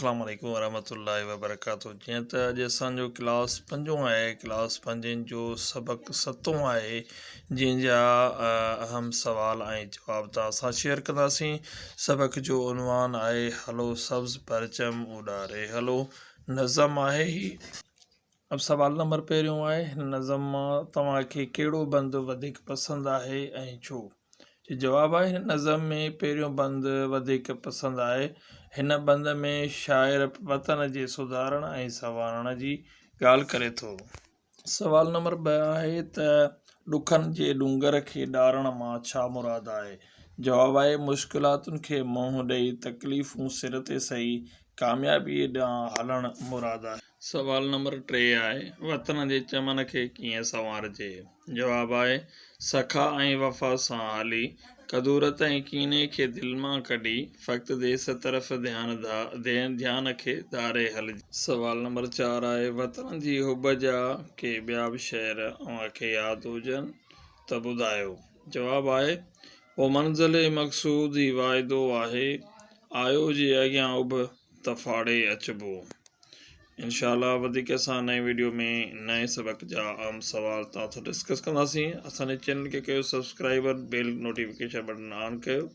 السلام عليڪم ورحمة الله وبرڪاته جيئن ته اڄ اسان جو ڪلاس پنجون آهي ڪلاس پنجين جو سبق ستون آهي جنهن جا اهم سوال ۽ جواب توهان سان شيئر ڪنداسين سبق جو عنوان آهي هلو سبز پرچم اڏاري هلو نظم آهي هي اب سوال نمبر پهريون آهي هن نظم مان توهان کي ڪهڙو بند وڌيڪ پسند آهي ۽ ڇو؟ جواب آهي هن نظم ۾ پهريون بند وڌيڪ پسند آهي. هن بند ۾ شاعر وطن جي سڌارڻ ۽ سنوارڻ جي ڳالهه ڪري ٿو. سوال نمبر ٻه آهي ته ڏکن جي ڏونگر کي ڏارڻ مان ڇا مراد آهي؟ جواب آهي مشڪلاتن کي منهن ڏئي تڪليفون سر تي سهي ڪاميابيء ڏانهن هلڻ مراد آهي. سوال نمبر ٽي آهي وطن جي چمن کي ڪيئن سنوارجي؟ جواب آهي سخا ۽ وفا سان هلي، ڪدورت ۽ ڪيني کي دل مان ڪڍي، فقط ديس طرف ڌيان کي ڌاري هلجي. سوال نمبر چار آهي وطن جي حب جا ڪي ٻيا به شعر اوهان کي ياد هجن ته ٻڌايو؟ جواب آهي او منزل مقصود هي واعدو آهي، آيو جي اڳيان اڀ ته ڦاڙي اچبو. انشاء الله وڌيڪ اسان نئين ويڊيو ۾ نئين سبق جا اهم سوال توهان سان ڊسڪس ڪنداسين اسان جي چينل کي ڪيو سبسڪرائب بيل نوٽيفڪيشن بٽن آن ڪيو.